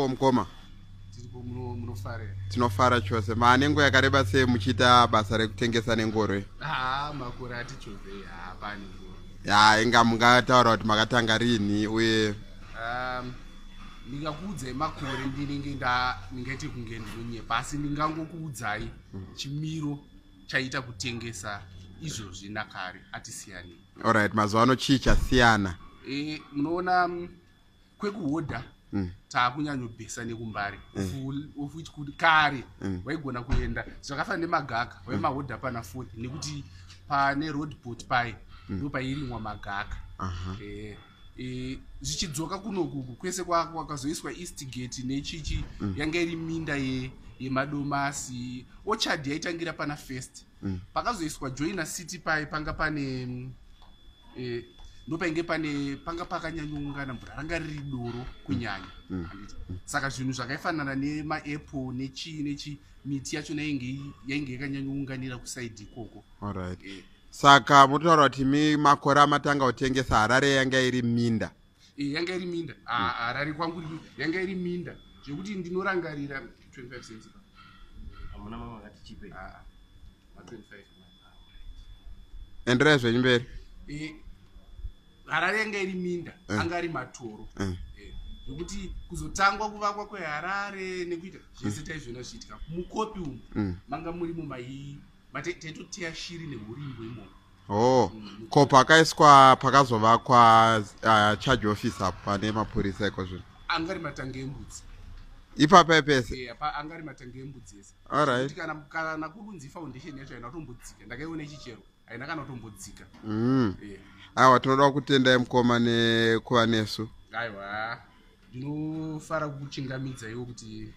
Mukoma. Tiripo, munofara here? Tinofara chose. Maane nguva yakareba sei muchiita basa rekutengesa nengoro? Haa, makore atichovhei, haapani ngoro. Ya, inga mungataura kuti makatanga rini uye? Ndingakuudzai makore, ndinenge ndingaite kunge ndinonyepa, asi ndingangokuudzai chimiro chaita kutengesa izvozvi nakare atisiyanei. Alright, mazuva ano chii chasiyana? Munoona, kwekuhodha taakunyanyobhesa nekuMbare, of which kuti kare waigona kuenda zvakafanana nemagaka, waimahodha pana fourth, nekuti pane Roadport pai ndo pairimwa magaka. Zvichidzoka kunokuku kwese kwakazoiswa Eastgate nechichi, yanga iri minda yemadomasi. Orchard yaitangira pana First. Pakazoiswa Joina City pai panga pane ndopainge pane panga pakanyanyoungana mvura, ranga riri doro kunyanya. Handiti? Saka zvinhu zvakaifanana nemaapple nechii nechi, miti yachona yainge yakanyanyounganira kuside ikoko. Alright. Saka mutotaura kuti mi makore amatanga kutengesa, Harare yanga iri minda? Yanga iri minda. Ah, Harare kwangu yanga iri minda zvekuti ndinorangarira 25 cents. Hamuna mama vakati chipe? Ah, ma 25. Enderai zvenyu mberi. Harare yanga iri minda, anga ari matoro. Zvekuti kuzotangwa kuvakwa kweHarare nekuita zvese taizviona zvichiitika mukopi umu. Manga murimo mai taitoteya shiri neurimbo imomo. Oh, ko pakaiswa, pakazovakwa charge office apo pane mapurisa iko zvino? Anga ari matanga embudzi. Ipapa pese? Anga ari matanga embudzi ese. Alright. Zvekuti kana kurunzi foundation yacho haina kutombodzika, ndakaiona ichichero, haina kana kutombodzika. Aiwa, tinoda kutendai mukoma nekuva nesu. Aiwa, ndinofara kukuchingamidzaiwo kuti